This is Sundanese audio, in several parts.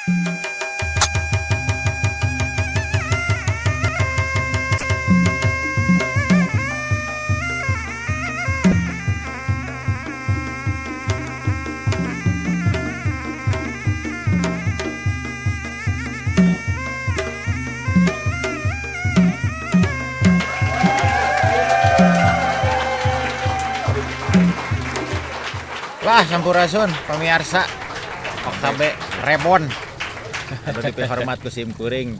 Wah, sampurasun pemirsa OKB Rebon. Anu dipihormat ku sim kuring.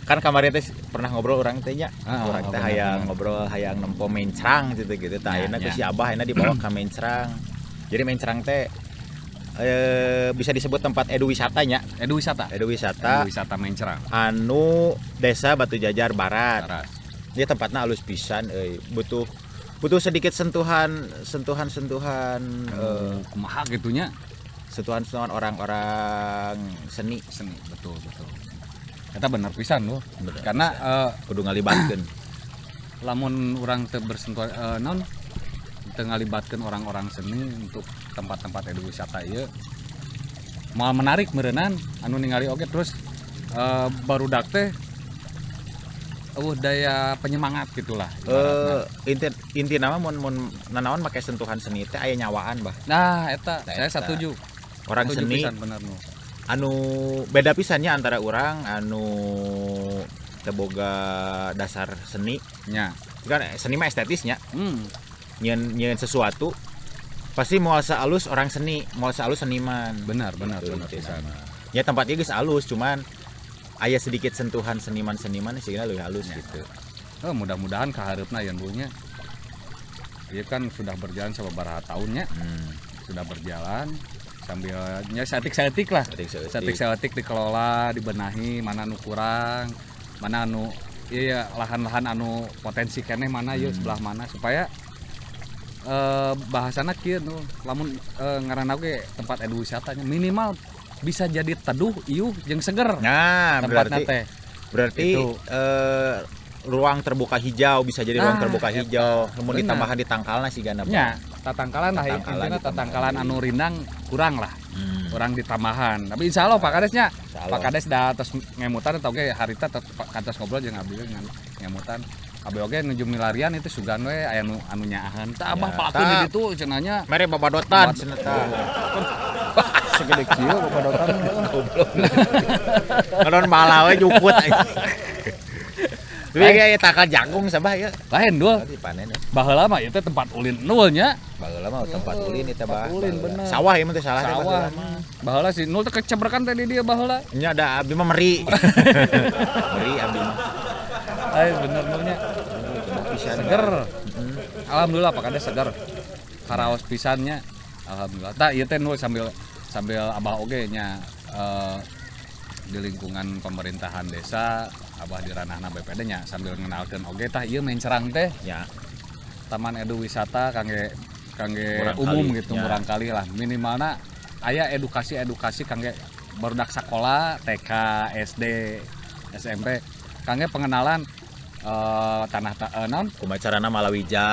Kan kamari teh pernah ngobrol urang teh nya. Urang teh hayang ngobrol, hayang nempo mencrang gitu gitu. Tah ayeuna ku si Abah ayeuna dibawa ka mencrang. Jadi mencrang teh bisa disebut tempat edu wisatanya. Edu wisata. Edu wisata. Edu wisata Mencrang. Anu Desa Batu Jajar Barat. Dia tempatnya alus pisan euy. Butuh butuh sedikit sentuhan sentuhan sentuhan kumaha gitunya, sentuhan sentuhan orang-orang seni. Seni, betul betul. Eta bener pisan loh. Karena kudu ngalibatkeun. Lamun urang teu bersentuhan non teu ngalibatkeun orang-orang seni untuk tempat-tempat edu wisata ieu moal menarik meureunan anu ningali oge. Terus barudak teh daya penyemangat gitulah. Inti nama mun nanaon make sentuhan seni teh aya nyawaan bah. Nah, eta saya setuju. Orang setuju seni pisan, bener nu. Anu beda pisannya antara orang anu teu boga dasar seni nya. Kan seni mah estetisnya. Nyeun sesuatu pasti moal saalus orang seni, moal saalus seniman. Benar, benar, gitu, benar pisan. Ya tempatnya geus alus cuman aya sedikit sentuhan seniman-seniman sehingga lebih halus ya. Gitu. Oh, mudah-mudahan kahareupna yen bunya. Ieu kan sudah berjalan sababaraha tahunnya. Sudah berjalan sambil nya saeutik-saeutik lah. Saeutik-saeutik dikelola, dibenahi mana nu kurang, mana anu iya lahan-lahan anu potensi keneh mana ieu sebelah mana supaya bahasana kieu nu lamun ngaranna oge tempat edu wisatanya minimal bisa jadi teduh, iuh, jeung seger. Nah, tempatna berarti teh. Berarti ruang terbuka hijau bisa jadi ruang terbuka hijau. Lamun ditambahan di tangkalna sigana. Nya, tatangkalan lah intina tatangkalan anu rindang kurang lah. Kurang ditambahan. Tapi insyaallah Pak Kadesnya, Pak Kades da atos ngemutan atau ge harita kantos ngobrol jeung abdi ngemutan. Abdi oge nuju milarian itu sugan we aya nu anu nyaahan. Tah abah palakeun di ditu cenah nya. Mere babadotan cenah tah. Segede kieu babadotan goblok. Ngadon bala we jukut. Tapi kayak takal jagung sabah ya. Lain dul. Dipanen ya. Baheula mah ieu teh tempat ulin nul nya. Baheula mah tempat ulin eta bah. Ulin bener. Sawah ieu mah teh salah teh sawah. Baheula si nul teh kecebrekan teh di dieu baheula. Nya da abdi mah meri. Meri abdi mah. Ai bener nulnya. Seger. Alhamdulillah Pak Kades seger. Karaos pisannya. Alhamdulillah. Tah ieu teh nul sambil abah oge nya di lingkungan pemerintahan desa abah di ranahna BPD nya sambil ngenalkeun oge tah ieu Mencrang teh ya. Taman edu wisata kangge umum kali, gitu ya. Murangkali lah minimalna aya edukasi-edukasi kangge barudak sakola TK, SD, SMP kangge pengenalan tanah non kumaha carana malawija,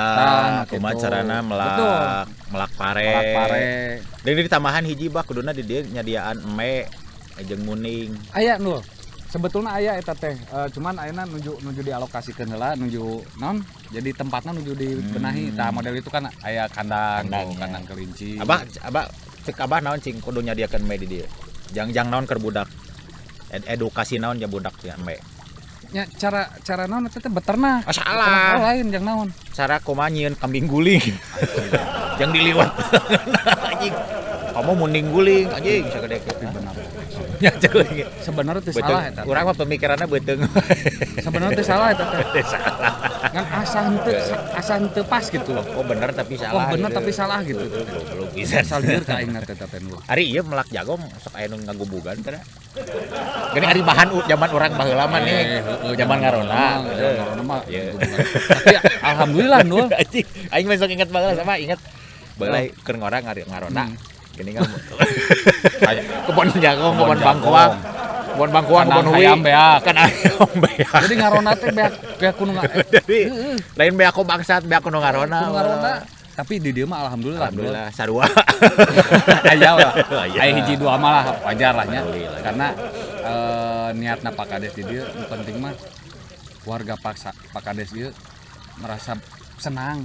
kumaha carana melak pare. Melak pare. Deui ditambahan hiji bah kuduna di dieu nyadiaan eme jeung muning. Aya nul. Sebetulna aya eta teh, cuman ayeuna nuju dialokasikeun heula, nuju non jadi tempatna nuju dibenahi. Tah model itu kan aya kandang, kandang kelinci. Abah cek abah naon cing kudu nyadiakeun eme di dieu. Jang-jang naon keur budak. Edukasi naon ja budak ya eme. Ya, cara naon eta teh beternak. Oh, salah. Oh, lain jang naon. Cara kumaha nyieun kambing guling. Jang diliwat. Anjing. Kamu munding guling anjing sagede kieu benar. Ya cek. Sebenarnya teh salah eta. Urang mah pemikiranna beuteung. Sebenarnya teh salah eta teh. Salah. Ngan asa henteu pas gitu. Oh bener tapi salah. Oh bener tapi salah gitu. Goblok pisan. Asal lieur ka aing teh teh. Ari ieu melak jagong sok aya nu ngagubugan teh. Gini ari bahan zaman urang baheula mah nih. Zaman ngarona. Zaman ngarona mah. Tapi alhamdulillah nul. Anjing, aing mah sok inget baheula sama inget baheula keur ngorang ngarona. Gini kan kebon jagung, kebon bangkoang. Kebon bangkoang, kebon hui. Ayam beak. Kan ayam beak. Jadi ngarona teh beak beak kudu. Jadi lain beak ku bangsat, beak kudu ngarona. Kudu ngarona. Tapi di dieu mah alhamdulillah. Alhamdulillah sarua. Aya lah. Aya hiji dua malah wajar lah nya. Karena niatna Pak Kades di dieu penting mah warga Pak Kades ieu merasa senang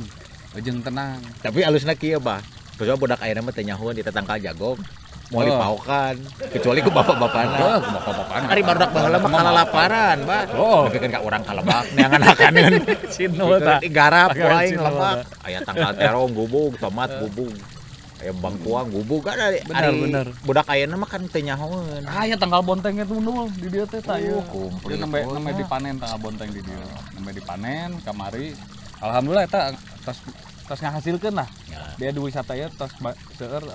jeung tenang. Tapi alusna kieu bah. Coba budak ayeuna mah teu nyahoan di tetangkal jagong. Mau dipaokan kecuali ku bapak-bapana. Oh, bapak-bapana. Ari barudak baheula mah kalalaparan, bah. Oh. Tapi kan ka urang kalebak neangan hakaneun. Cino tah. Garap wae lebak. Aya tangkal terong gubug, tomat gubug. Aya bangkuang gubug kan ari. Bener. Budak ayeuna mah kan teu nyahoeun. Aya tangkal bonteng eta nul di dieu teh tah ieu. Komplit. Nembe dipanen tangkal bonteng di dieu. Nembe dipanen kamari. Alhamdulillah eta tos ngahasilkeun lah. Ya. Dia di wisata ieu tos seueur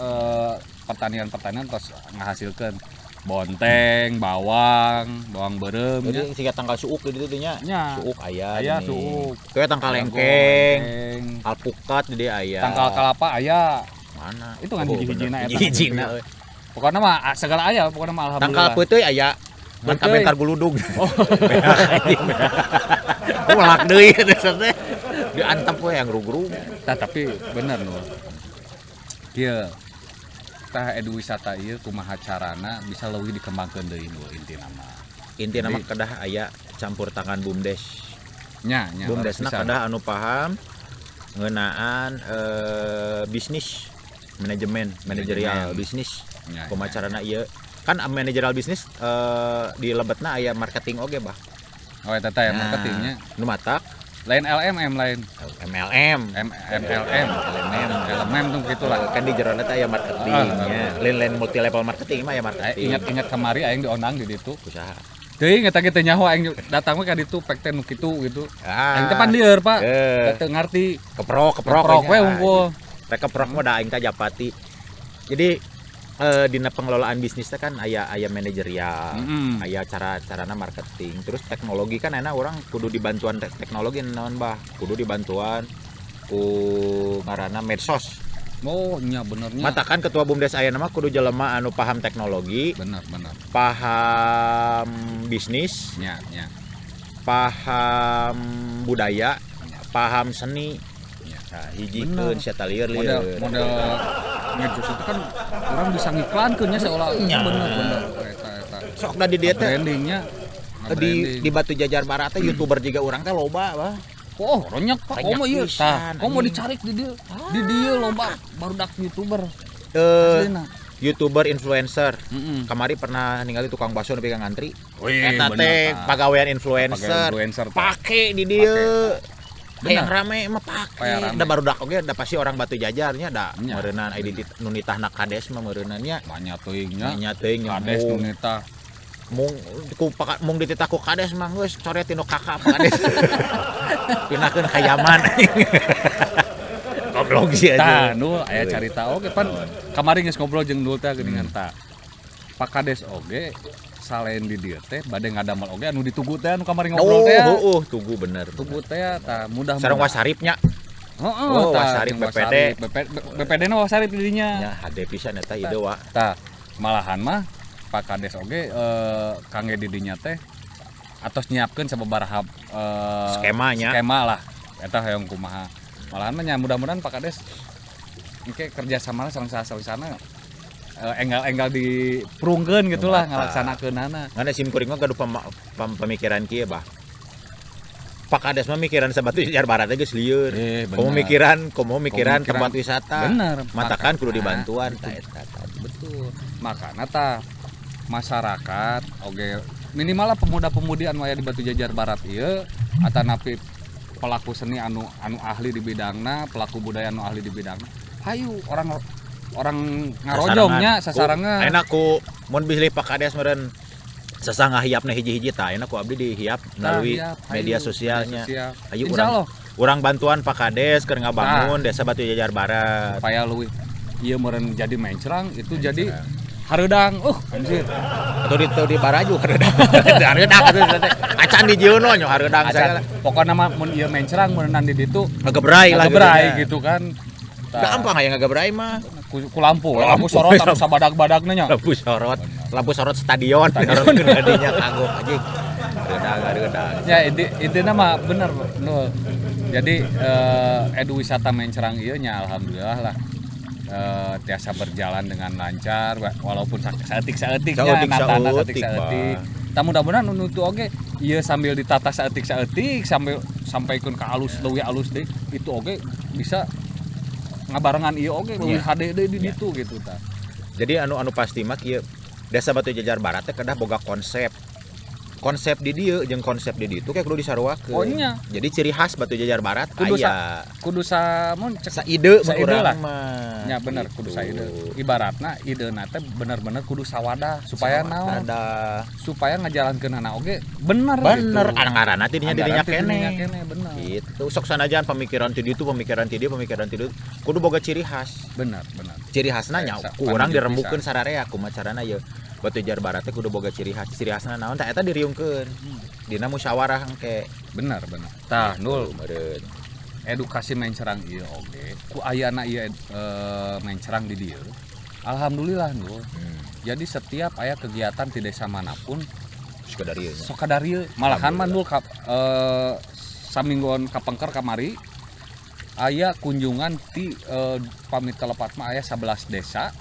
pertanian-pertanian tos ngahasilkeun bonteng, bawang, bawang beureum. Jadi siga tangkal suuk di ditu nya. Suuk aya. Aya suuk. Kayak tangkal lengkeng, alpukat di dieu aya. Tangkal kalapa aya. Mana? Itu kan hiji-hijina eta. Hiji-hijina euy. Pokokna mah segala aya, pokokna mah alhamdulillah. Tangkal peuteuy aya. Mun kabentar guludug. Oh. Melak deui eta teh. Diantep we yang rug-rug. Tah tapi bener nu. Kieu tah edu wisata ieu kumaha carana bisa leuwih dikembangkeun deui nu intina mah. Intina mah kedah aya campur tangan BUMDes. Nya, nya. BUMDesna kedah anu paham ngeunaan bisnis, manajemen, manajerial bisnis. Kumaha carana ieu? Kan manajerial bisnis di lebetna aya marketing oge bah. Oh eta teh marketingnya. Nu matak lain LMM lain MLM MLM LMM tuh gitulah kan di jerona teh aya marketingnya lain-lain multi level marketing mah aya marketing. Ingat-ingat kamari aing diondang di ditu usaha teuing eta ge teu nyaho aing datang we ka ditu pek teh nu kitu gitu. Aing teh pan lieur Pak teu ngarti keprok we unggul rek keprok mah da aing teh japati. Jadi dina pengelolaan bisnis teh kan aya manajerial, aya cara-carana marketing, terus teknologi kan enak orang kudu dibantuan teknologi naon bah, kudu dibantuan ku ngaranna medsos. Oh nya benernya. Matakan ketua BUMDes aya nama kudu jelema anu paham teknologi, bener. Paham bisnis, nya. Paham budaya, paham seni. Nah, hijikeun sia lieur-lieur. Model medsos itu kan orang bisa ngiklankeun nya seolah bener eta. Sok da di dieu teh brandingnya di Batu Jajar Barat teh YouTuber juga urang teh loba bah. Oh, ronyak Pak, komo ieu tah. Komo dicarik di dieu. Di dieu loba barudak YouTuber. YouTuber influencer. Kamari pernah ningali tukang bakso nepi ka ngantri. Eta teh pagawean influencer. Pake di dieu. Yang rame mah pake. Da barudak oge da pasti orang Batu Jajarnya da meureunnan identitas nu nitahna kades mah meureunannya. Banyak teuing nya. Banyak teuing kades nu nitah. Mung ku mung dititah ku kades mah geus coret tinu kakak Pak Kades. Pindahkeun ka Yaman. Goblok sih aja. Tah nu aya carita oge pan kamari geus ngobrol jeung Nul teh geuningan tah. Pak Kades oge salain di dieu teh bade ngadamel oge anu ditugu teh anu kamari ngobrol teh. Oh, tugu bener. Tugu teh tah mudah. Sareng wasaripnya. Heeh, oh, wasarip BPD. BPD na wasarip di dinya. Nya hade pisan eta ieu wa. Tah, malahan mah Pak Kades oge kangge di dinya teh atos nyiapkeun sababaraha skemanya. Skema lah. Eta hoyong kumaha. Malahan mah nya mudah-mudahan Pak Kades engke kerja sama sareng saha-sahana enggal-enggal diprungkeun gitulah ngalaksanakeunana. Ngan sim kuring mah gaduh pemikiran kieu bah. Pak Kades mah mikiran Batu Jajar Barat teh geus lieur. Komo mikiran tempat wisata. Bener. Matakan kudu dibantuan tah eta tadi. Betul. Makana tah masyarakat oge minimal lah pemuda-pemudi anu aya di Batu Jajar Barat ieu atanapi pelaku seni anu ahli di bidangna, pelaku budaya anu ahli di bidangna. Hayu orang ngarojongnya sasarangan. Enak ku mun bilih Pak Kades meureun sasangah hiapna hiji-hiji tah enak ku abdi dihiap melalui media sosialnya. Ayo urang bantuan Pak Kades keur ngabangun desa Batu Jajar Barat. Supaya leuwih ieu meureun jadi mencrang itu jadi hareudang. Anjir. Atau di Baraju hareudang. Hareudang atuh teh. Acan di jieun nya hareudang sagala. Pokona mah mun ieu mencrang meureun di ditu ngagebrai lah gitu kan. Gampang aya ngagebrai mah. Ku lampu sorot anu sabadag-badagna nya. Lampu sorot stadion. Dinya kagok anjing. Hareudang. Ya intina mah bener Nul. Jadi edu wisata Mencrang ieu nya alhamdulillah lah tiasa berjalan dengan lancar walaupun saeutik-saeutik nya natana saeutik-saeutik. Tah mudah-mudahan nu itu oge ieu sambil ditata saeutik-saeutik sambil sampaikeun ka alus leuwih alus deui itu oge bisa ngabarengan ieu oge leuwih hade deui di ditu gitu tah. Jadi anu anu pasti mah kieu, Desa Batu Jajar Barat teh kedah boga konsep. Konsep di dieu jeung konsep di ditu kayak kudu disaruakeun. Oh, nya. Jadi ciri khas Batu Jajar Barat Kudu aya. Kudu samun cek Saide mun saide urang lah. Mah. Nya bener kudu Gitu. saide. Ibaratna idena teh bener-bener kudu sawadah supaya naon? Sawadah. Supaya ngajalankeunana oge bener. Bener, gitu. Anggaranna ti dinya Anggaran dirinya teh dirinya keneh. Keneh, bener. Gitu. Sok sanajan pemikiran ti ditu, pemikiran ti dieu, pemikiran ti dieu, kudu boga ciri khas. Bener, bener. Ciri khasna nya ku urang panuju dirembukeun pisan. sararea kumaha carana ye. Batu Jajar Barat teh kudu boga ciri khas. Ciri khasna naon tah eta diriungkeun. Dina musyawarah engke. Bener, bener. Tah, Nul, Meureun. Edukasi Mencrang ieu oge ku ayana ieu Mencrang di dieu. Alhamdulillah, Nul. Jadi setiap aya kegiatan di desa manapun Sok ka dieu nya. Sok ka darieu. Malahan mah Nul ka, samingguan kapengker kamari aya kunjungan ti pamit kalepat mah aya 11 desa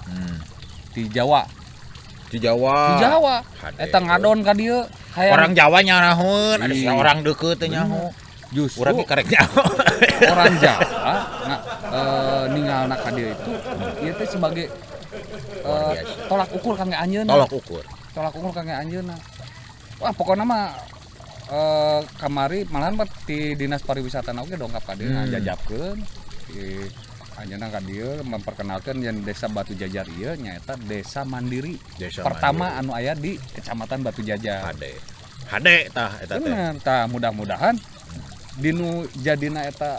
di Jawa. Di Jawa. Di Jawa. Hade. Eta ngadon ka dieu. Hayang Orang Jawa nyarahoeun, ada Ih. orang deukeut teh nyaho. Justru Urang ge karek nyaho. Orang Jawa ningalna ka dieu itu ieu teh sebagai Luar biasa. Tolak ukur kangge anjeunna. Tolak ukur. Tolak ukur kangge anjeunna. Wah, pokoknya mah kamari malahan mah ti Dinas Pariwisata oge dongkap ka dieu ngajajabkeun di anjeunna ka dieu memperkenalkan yang Desa Batu Jajar ieu nyaeta desa mandiri Desa pertama mandiri. Anu aya di Kecamatan Batu Jajar. Hade. Hade tah eta teh. Bener, tah mudah-mudahan dinu jadina eta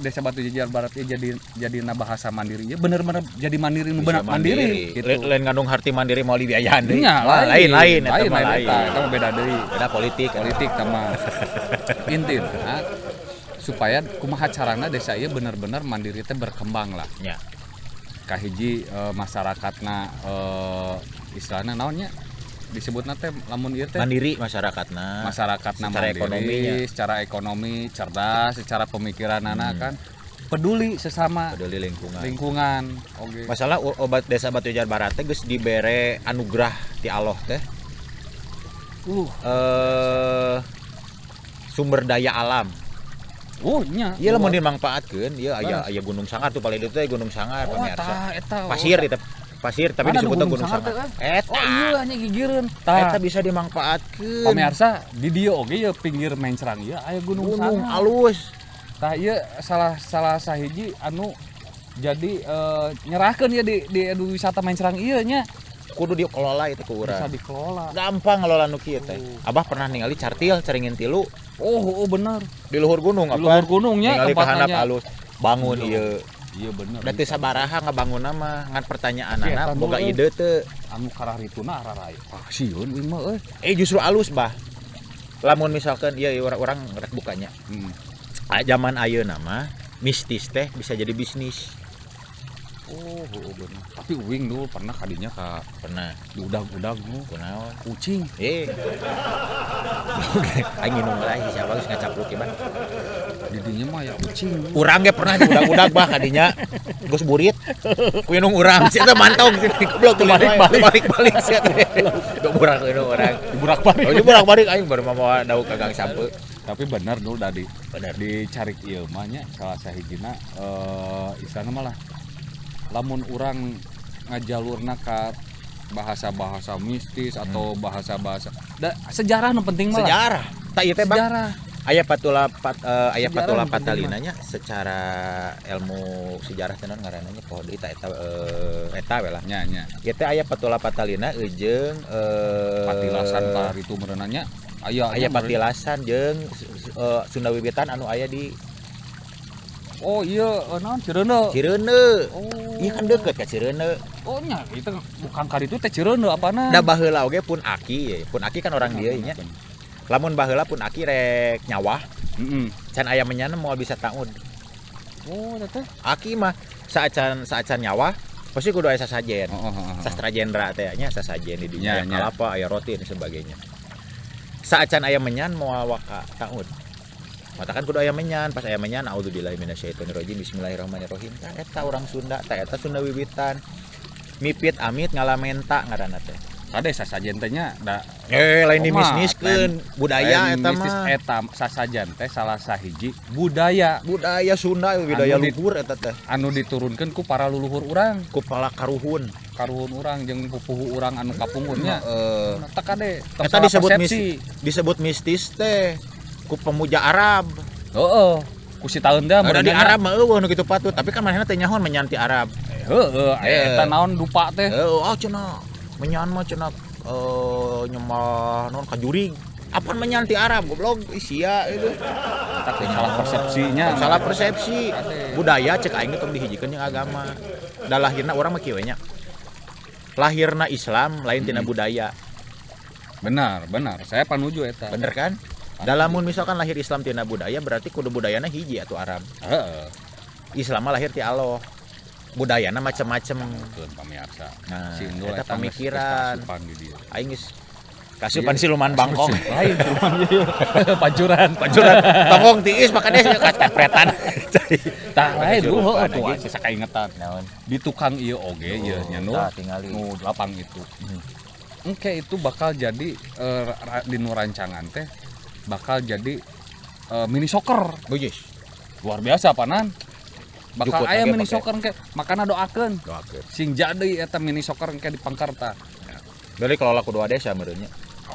Desa Batu Jajar Barat ieu jadi jadina bahasa mandiri ieu bener-bener jadi mandiri nu Bisa bener mandiri, gitu. Lain ngandung harti mandiri mau dibiayaan deui. Nya, Wah, lain lain eta lain, mah lain, lain. eta, eta mah beda deui. Beda politik. Politik sama intina supaya kumaha carana desa ieu bener-bener mandiri teh berkembang lah. Kahiji masyarakatna istilahna naonnya disebutna teh lamun ieu teh Mandiri masyarakatna. Masyarakatna Secara mandiri, ekonominya. Secara ekonomi cerdas, secara pemikiranana kan peduli sesama Peduli lingkungan. Lingkungan oke. Masalah obat Desa Batu Jajar Barat teh geus dibere anugerah ti Allah teh. Sumber daya alam. Oh nya. Iya lamun dimangfaatkeun, ieu aya Leres. Aya Gunung Sangar tuh paling itu teh Gunung Sangar Oh, pemirsa. tah eta. Oh. Pasir itu pasir tapi Mana ada disebutnya Gunung Gunung Sangar Sangar. teh, eh? Eta. Oh iya nya gigireun. Tah. Eta bisa dimangfaatkeun. Pemirsa di dieu oge ye pinggir Mencrang ieu aya Gunung Gunung Sangar. alus. Tah ieu salah salah sahiji anu jadi nyerahkeun ya di edu wisata Mencrang ieu nya. Kudu dikelola itu ku Bisa urang. dikelola. Gampang ngelola nu kieu teh. Oh. Abah pernah ningali cartil caringin tilu Oh, oh bener. Di luhur gunung Di apa? luhur gunungnya Ningali ka tempatnya. handap alus. Bangun Iya. ieu. Iya bener. Da teu sabaraha ngabangunna mah ngan pertanyaanana Iya, eta boga nu, ide teu. Anu kararituna ararai. Ah, sieun uing mah euy. Eh justru alus bah. Lamun misalkan ieu orang-orang rek bukanya. Ah, zaman ayeuna mah mistis teh bisa jadi bisnis. Oh, oh bener. Tapi uing dulu pernah kadinya ka Pernah. Di udag-udag nu Kunaon? Kucing. Eh. Aing minum lah si siapa geus ngacapruk ya, Bang. Di dinya mah ya kucing. Urang ge pernah di udag-udag bah kadinya. Geus burit. Ku indung urang sia teh mantong goblok Balik-balik. balik-balik sia teh. Duh burak indung urang. Diburak-balik. Oh, diburak-balik aing baru mawa dauk ka gang sampe. Tapi bener dulu tadi. Bener. Dicari ieu mah nya salah sahijina istilahna malah lamun urang ngajalurna ka bahasa-bahasa mistis atau bahasa-bahasa da, sejarah nu penting mah lah. Sejarah. Tak ieu teh Bang. Sejarah. Aya patula pat, aya Sejarah patula nu penting mah. patalinanya secara ilmu sejarah teh naon ngaranna nya poho deui ta eta eta we lah. Nya nya. Ieu teh aya patula patalina jeung Patilasan ka itu meureunna nya aya aya nya meureun. Patilasan jeung Sunda Wiwitan anu aya di Oh iya, naon Cireundeu. Cireundeu. Oh. Iya kan deket ka Cireundeu. Oh nya, itu bukan ka ditu teh Cireundeu apana? Da baheula oge pun aki ye. Pun aki kan orang dieu nya. Lamun baheula pun aki rek nyawah, can aya menyana moal bisa taun. Oh, teh. Aki mah saacan nyawah pasti kudu aya sasajen. Oh. Sastra jendra teh nya sasajen di dinya Nya, aya nya. kalapa, aya roti dan sebagainya. Saacan aya menyan moal waka taun. Matakan kudu aya menyan, pas aya menyan auzubillahi minasyaitonirrajim bismillahirrahmanirrahim. Tah eta urang Sunda, tah eta Sunda wiwitan. Mipit amit ngalamenta ngaranna teh. Kade sasajen teh nya da lain dimisniskeun budaya eta mah. Eta sasajen teh salah sahiji budaya. Budaya Sunda, budaya luhur eta teh. Anu diturunkeun ku para leluhur urang, ku pala karuhun. Karuhun urang jeung pupuhu urang anu kapungkurnya. Tah kade eta disebut mistis teh ku pemuja Arab. Heeh. Ku si taeun teh di Arab mah eueuh nu kitu patut, tapi kan manehna teh nyahoan menyanti Arab. Heeh, eta naon dupa teh. Heeh, oh cenah. Menyan mah cenah nyemah naon kajurig. Apaan menyanti Arab goblok sia itu. Salah persepsinya. Salah persepsi. Budaya cek aing tong dihijikeun jeung agama. Da lahirna urang mah kieu nya. Lahirna Islam lain tina budaya. Benar, benar. Saya panuju eta. Bener kan? Dalamun misalkan lahir Islam tina budaya berarti kudu budayana hiji atuh Arab. Heeh. Islam mah lahir ti Allah. Budayana macem-macem. Pamirsa. Nah, si Indul eta pamikiran. Aing geus kasupan siluman bangkong. Lain siluman ieu. Pancuran, pancuran. Tongong tiis makanya katepretan. Tah lain heueuh tuh asa kaingetan. Naon? Di tukang ieu oge ieu nya nu. Nu lapang itu. Engke itu bakal jadi di nu rancangan teh bakal jadi mini soccer. Bujis. Luar biasa panan. Bakal aya mini soccer engke, makana doakeun. Sing jadi eta mini soccer engke di Pangkarta. Beli kelola ku dua desa meureunnya.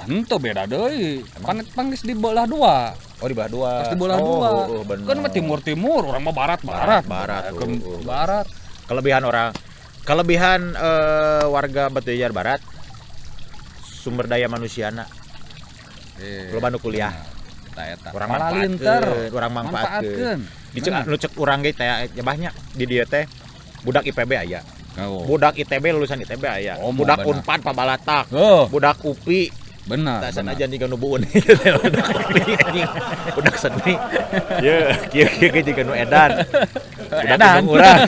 Henteu beda deui. Pan geus di belah dua. Oh di belah dua. Geus di belah dua. Oh, bener. Kan mah timur-timur, urang mah barat-barat. Barat. Barat. Kelebihan orang, kelebihan warga Batu Jajar Barat sumber daya manusiana. Loba nu kuliah. Eta. Urang manfaatkeun, urang manfaatkeun. Dicek nu cek urang ge teh nyebahnya di dieu teh budak IPB aya. Oh. Budak ITB lulusan ITB aya. Oh, budak benar. Unpad pabalatak. Oh. Budak UPI. Benar. Tak sanajan jiga nu buun. Budak UPI anjing. Budak seni. Ye, kieu-kieu ge jiga nu edan. Budak edan urang.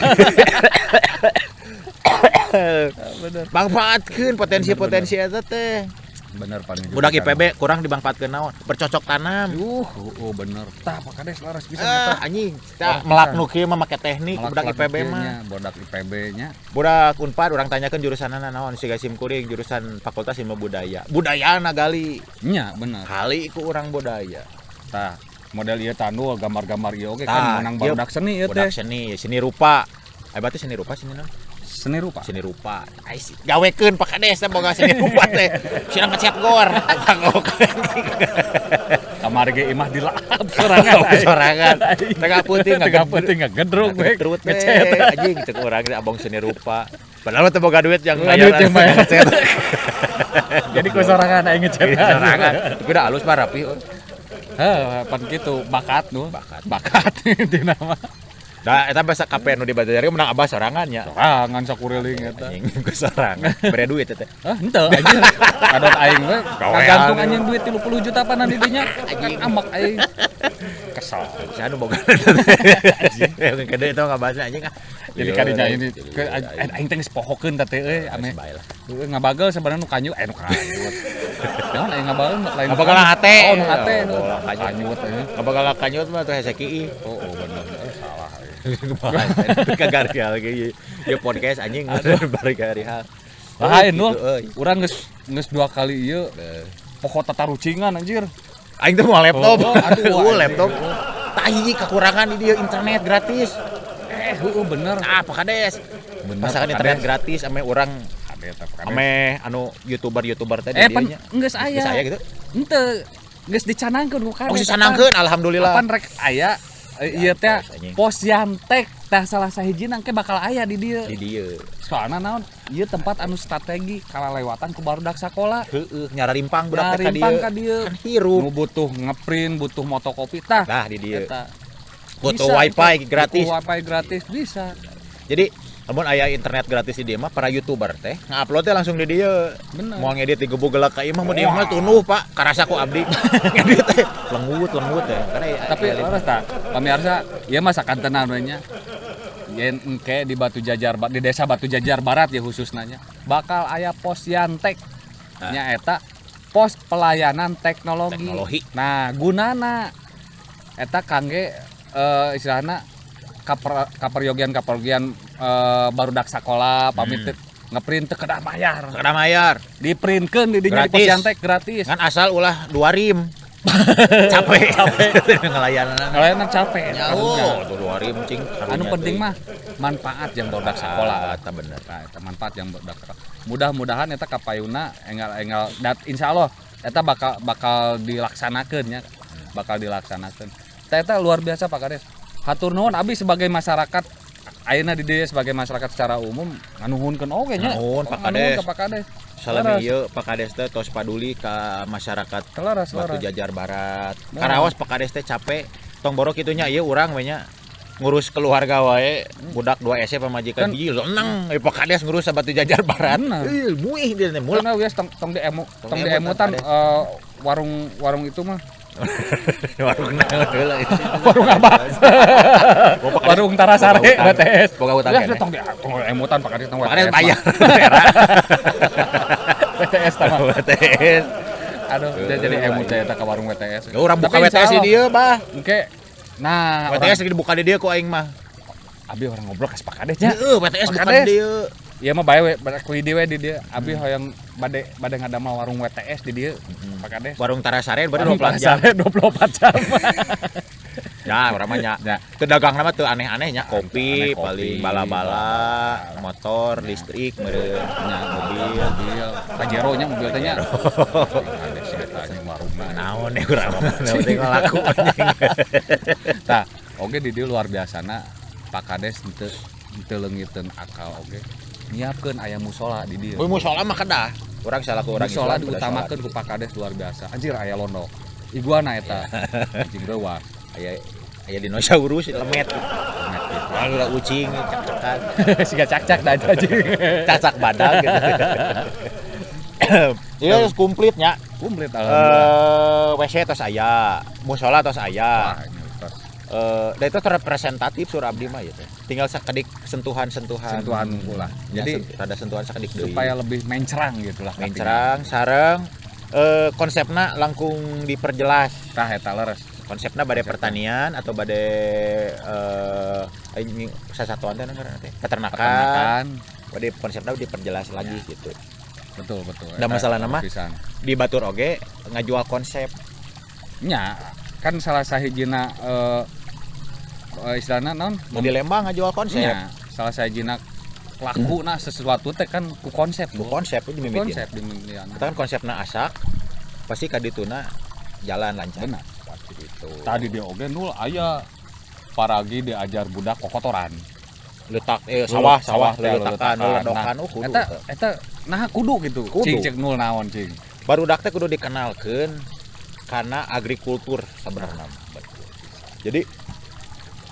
Bener. Manfaatkeun potensi-potensi eta teh. Bener paling budak IPB kurang dimanfaatkeun naon? Bercocok tanam. Oh bener. Tah Pak Kades laras pisan eta. Anjing. Tah melak nu kieu mah make teknik budak IPB mah. Budak IPB nya. Budak Unpad urang tanyakeun jurusanana naon siga sim kuring jurusan Fakultas Ilmu Budaya. Budayana gali. Nya bener. Kali ku urang budaya. Tah model ieu tandul gambar-gambar ieu oge kan menang budak seni ieu teh. Budak seni, seni rupa. Berarti seni rupa seni naon? Seni rupa. Seni rupa. Ai gawekeun Pak Kades teh boga seni rupa teh. Sina ngecet gor. Tangok. Kamari ge imah dilap sorangan. Sorangan. Tengah peuting ngagedruk we. Ngecet anjing cek urang teh abong seni rupa. Padahal teh boga duit yang bayar ngecet. Jadi ku sorangan aing ngecet. Sorangan. Tapi udah halus mah rapi. Heuh, pan kitu bakat nu. Bakat intina mah. Nah, eta basa kape nu di Batu Jajar menang abah sorangan nya. Sorangan sakuriling eta. Anjing ku sorangan. Bere duit eta. Hah, henteu anjing. Kadon aing we kagantung anjing duit 30 juta panan di dinya. Anjing ambak aing. Kesel. Sia nu boga. Anjing. Gede eta ngabahasna anjing ah. Jadi kadinya ini aing teh geus pohokeun teh euy ame. Ngabagel sebenarnya nu kanyu nu kanyut. Naon aing ngabagel lain. Ngabagel hate. Oh, nu hate. Kanyut euy. Ngabagel kanyut mah tuh hese kieu. Oh, bener. Salah. Kagarihal ge ya podcast anjing bari garihal. Lain nu. Urang geus dua kali ieu pokok tatarucingan anjir. Aing teh moal laptop. Aduh, laptop. Tai kekurangan di dieu internet gratis. Heueuh bener. Ah, Pak Kades. Pasangan internet gratis ame urang ame anu YouTuber-YouTuber teh di dieu nya. Geus aya. Geus aya gitu. Henteu. Geus dicanangkeun ku Kades. Oh, dicanangkeun alhamdulillah. Apan rek aya ieu teh Posyantek tah salah sahiji nangke bakal aya di dieu. Di dieu. Soalna naon? Ieu tempat anu strategi kalalewatan ku barudak sakola. Heueuh, nyararimpang budak teh ka dieu. Kan hirup. Nu butuh ngeprint, butuh motokopi tah. Tah di dieu. Butuh wifi gratis. Butuh wifi gratis bisa. Jadi lamun aya internet gratis di dieu mah para YouTuber teh ngupload teh langsung di dieu. Mau ngedit digebug geuleuh ka imah mun di imah tunuh Pak, karasa ku abdi. Ngedit teh lengut-lengut teh. Karena tapi leres tah, pamirsa ieu mah sakantenan we nya. Yen engke di Batu Jajar di desa Batu Jajar Barat ya khususna nya bakal aya Posyantek. Nya eta pos pelayanan teknologi. Nah, gunana Eta kangge istilahna kaperyogian barudak sakola pamit ngeprint teu kedah bayar. Kedah bayar. Diprintkeun di dinya di Posyantek gratis. Kan asal ulah 2 rim. Capek. Ngelayanan capek. Oh, 2 rim cing. Anu penting mah manfaat yang barudak sakola. Eta bener. Nah, eta manfaat yang barudak sakola. Mudah-mudahan eta kapayuna enggal-enggal insyaallah eta bakal dilaksanakeun nya. Bakal dilaksanakeun. Eta luar biasa Pak Kades. Hatur nuhun abi sebagai masyarakat ayeuna di dieu sebagai masyarakat secara umum nganuhunkeun oge nya. Nuhun Pak Kades. Ka Pak Kades. Salami ieu Pak Kades teh tos paduli ka masyarakat Batu Jajar Barat. Karaos Pak Kades teh capek tong borok kitu nya ieu urang we nya ngurus keluarga wae budak 2 SC pamajikan hiji leneng Pak Kades ngurus Batu Jajar Barat. Euy muih dia teh mulak. Karena wios tong diemutan warung itu mah. Warung naon heula itu. Warung abah. Warung Tarasare BTS. Boga hutang keneh. Tong diemutan Pak Kades tong WTS. Bayar. WTS tah. WTS. Aduh, jadi emut teh eta ka warung WTS. Urang buka WTS di dieu, Bah. Engke. Nah, WTS lagi dibuka di dieu ku aing mah. Abi orang ngobrol ka Pak Kades nya. Heeh, WTS buka di dieu. Ieu mah bae we ku di we di dieu. Abi hoyong bade ngadamel warung WTS di dieu. Pak Kades. Warung Tarasare baru 24 jam. 24 jam. Ya, urang mah nya. Teu dagang mah teu aneh-aneh nya, kopi, paling bala-bala, motor, listrik meureun, mobil. Pajero nya mobil teh nya. Kades eta anjing warungna. Naon we urang mah penting laku anjing. Tah, oge di dieu luar biasana Pak Kades henteu leungiteun akal oge. Nyiapkeun aya musola di dieu. Euy musola mah kedah. Urang salaku urang musola diutamakeun ku Pak Kades luar biasa. Anjir aya londo. Iguana eta. Anjing reuas. Aya dinosaurus lemet. Lemet gitu. Ucing cak-cakan. Siga cak-cak da anjing. Cacak badak gitu. Ieu komplit nya. Komplit alhamdulillah. WC tos aya, musola tos aya. Da itu representatif sur abdi mah ya teh. Tinggal sakedik sentuhan-sentuhan. Sentuhan unggul lah. Jadi rada sentuhan sakedik deui. Supaya lebih mencerang gitu lah. Mencerang sareng konsepna langkung diperjelas. Tah eta leres. Konsepna bade pertanian atau bade sasatuan teh ngaranna teh. Peternakan. Bade konsepna diperjelas lagi ya. Gitu. Betul betul. Da masalahna mah di batur oge ngajual konsep. Nya kan salah sahijina istilahna naon? Di Lembang ngajual konsep. Ya, salah sahijina lakuna sesuatu teh kan ku konsep. Ku konsep itu dimimiti. Konsep dimimiti. Kita kan konsepna asak pasti kadituna jalan lancar. Benar. Pasti gitu. Tadi dia oge nul aya paragi diajar budak kokotoran. Letak sawah leletakan, leledokan kudu. Eta nah kudu gitu. Cing cek nul naon cing. Barudak teh kudu dikenalkeun karena agrikultur sebenarnya. Jadi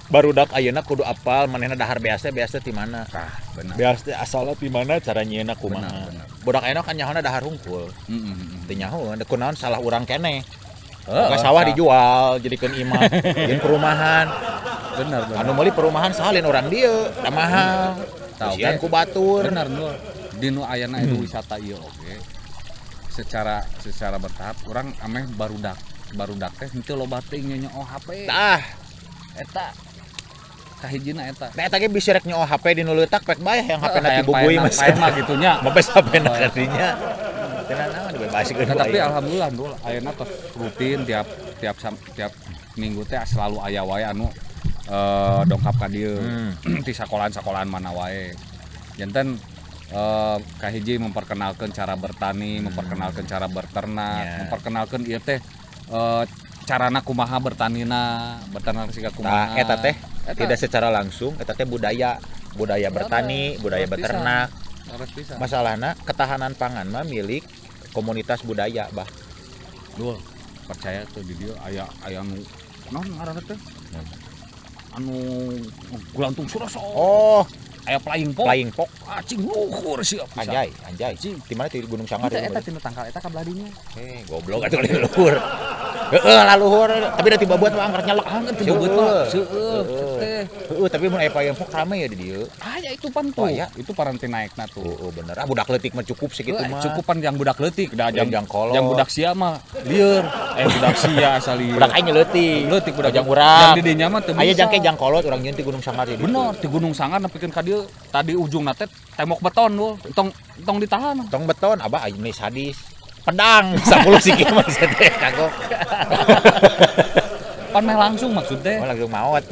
barudak ayeuna kudu apal manehna dahar biasa ti mana. Tah, benar. Biasa asalna ti mana cara nyieunna kumaha. Budak ayeuna kan nyahona dahar hungkul. Teu nyaho kunaon salah urang keneh. Buka sawah dijual jadikeun imah, jadikeun perumahan. Benar. Anu meuli perumahan salin urang dieu, da mahal. Kasihan ku batur. Benar, Nur. Di nu ayeuna itu wisata ieu oge. Secara bertahap orang ameh barudak teh henteu loba teuing nyoo HP. Tah, eta kahijina eta. Nah eta ge bisa rek nyoo HP di nu leutak pek bae yang HP-na dibubui mah mah kitu nya. Mabes HP-na kadinya. Teu naon dibebaskeun. Nah, tapi alhamdulillah Ndul ayeuna tos rutin tiap minggu teh selalu aya wae anu dongkap ka dieu. Ti sakolahan-sakolahan mana wae. Janten kahiji memperkenalkan cara bertani, memperkenalkan cara berternak, memperkenalkan ieu teh carana kumaha bertanina, berternak siga kumaha. Tah eta teh tidak secara langsung, eta teh budaya bertani, budaya beternak. Masalahna ketahanan pangan mah milik komunitas budaya, bah. Dul, percaya tuh di dieu aya anu naon ngaranna teh? Anu gulantung surasa. Oh, aya flying fox. Flying fox. Acing luhur sih. Anjay. Di mana di Gunung Sanggar? Eta tina tangkal eta ka belah dinya. Goblok atuh di luhur. Heeh, lah luhur. Tapi da tiba buat mah angker nyelek. Angker tiba buat mah. Seueuh teh. Heeh, tapi mun aya flying fox rame ya di dieu. Aya itu pan tuh. Itu paranti naekna tuh. Heeh, bener. Ah budak leutik mah cukup segitu mah. Cukupan yang budak leutik da jang jang budak sia mah lieur. Budak sia asal ieu. Budak aing leutik. Leutik budak jang urang. Jang di dinya mah teu Aya bisa. jang ke jang kolot urang nyeun ti Gunung Sanggar di ditu. Bener, di Gunung Sanggar nepikeun ka dieu tadi ujungna teh tembok beton dul. Tong tong ditahan. Tong beton abah aing mah sadis. Pedang 10 siki mah teh kagok. Pan meh langsung maksud teh. Mah langsung maot.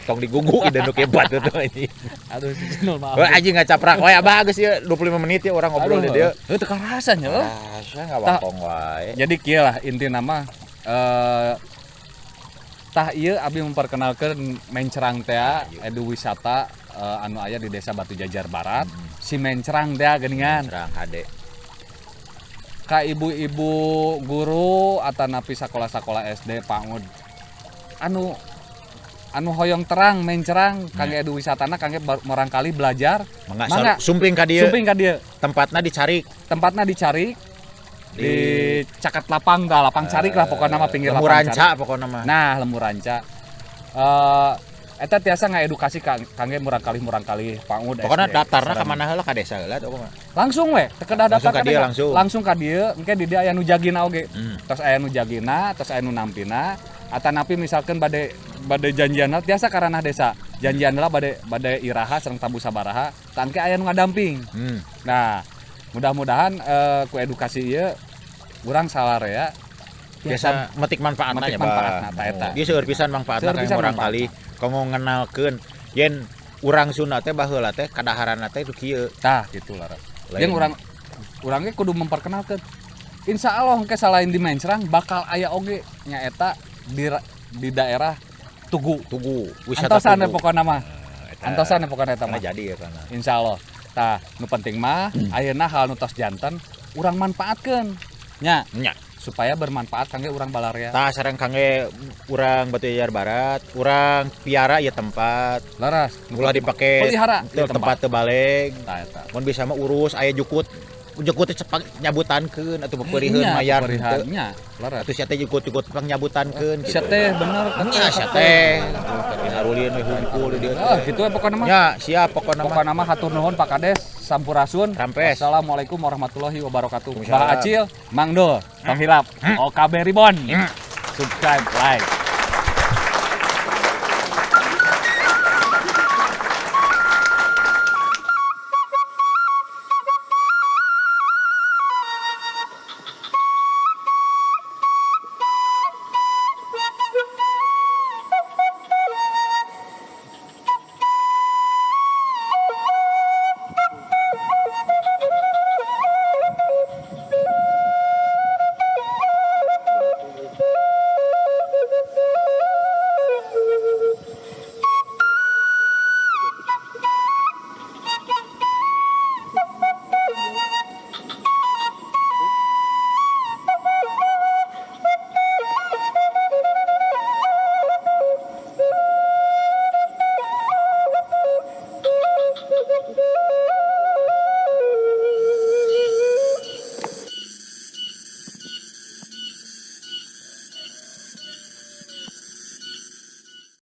Tong digugu ide nu kebat tuh anjing. Aduh, si Jinul maaf. Wah anjing ngacaprak wae abah geus ieu 25 menit ya orang ngobrol di dieu. Heuh teu karasa nya euy. Ah, saya ngawakong wae. Jadi kieu lah inti nama tah ieu abdi memperkenalkan Mencrang teh edu wisata anu aya di Desa Batu Jajar Barat. Si Mencrang teh geuningan. Mencrang HD. Ka ibu-ibu guru atanapi sakola-sakola SD PAUD anu anu hoyong terang Mencrang kangge edu wisatana kangge murangkali belajar. Mangga sumping ka dieu. Sumping ka dieu. Tempatna dicari. Tempatna dicari di caket lapang dah, lapang carik lah pokokna mah pinggir Lemur lapang Ranca carik. Pokokna mah. Nah, Lemur Ranca. Eta tiasa ngaedukasi kangge murangkali-murangkali PAUD. Pokokna SD. daftarna ka mana heula ka desa heula atau kumaha? Langsung we, teu kedah daftar Langsung ka dieu langsung. Langsung ka dieu, engke di dieu aya nu jagina oge. Tos aya nu jagina, tos aya nu nampina. Atanapi misalkan bade bade janjian tiasa ka ranah desa. Janjian heula bade bade iraha sareng tabu sabaraha, tah engke aya nu ngadamping. Nah, mudah-mudahan ku edukasi ieu urang salarea biasa metik manfaatna metik nya, Bah. manfaatna, ta eta. Ieu seueur pisan manfaatna Seueur kangge pisan urang kali kanggo ngenalkeun yen urang Sunda teh baheula teh kadaharanna teh itu kieu. Tah gitu lah. Lain. Jeung urang urang ge kudu memperkenalkeun. Insya Allah engke salain di Mencrang bakal aya oge nyaeta di daerah Tugu. Tugu, wisata Antosan Tugu. pokona mah. Eta. Antosan pokona eta Karena mah. jadi ya karena. Insya Allah. Tah, nu penting mah ayeuna hal nu tos janten urang manfaatkeun. Nya. Nya. Supaya bermanfaat kangge urang balarea. Tah sareng kangge urang Batu Jajar Barat, urang piara ieu tempat. Laras, Ulah dipake pelihara teu tempat teu baleg. Tah eta. Mun bisa mah urus aya jukut. Jukut teh cepak nyabutankeun atuh pepeuriheun mayar peperihan nya, laras. Atuh sia teh jukut-jukut pang nyabutankeun Sia teh bener Nya sia teh. Harulieun we hungkul di dieu. Ah, gitu ya pokona mah. Nya, siap pokona mah. Pokona mah hatur nuhun Pak Kades, sampurasun. Rampes. Assalamualaikum warahmatullahi wabarakatuh. Waalaikumsalam. Bah Acil, Mang Dul, tong hilap. OKB Reborn. Subscribe, like.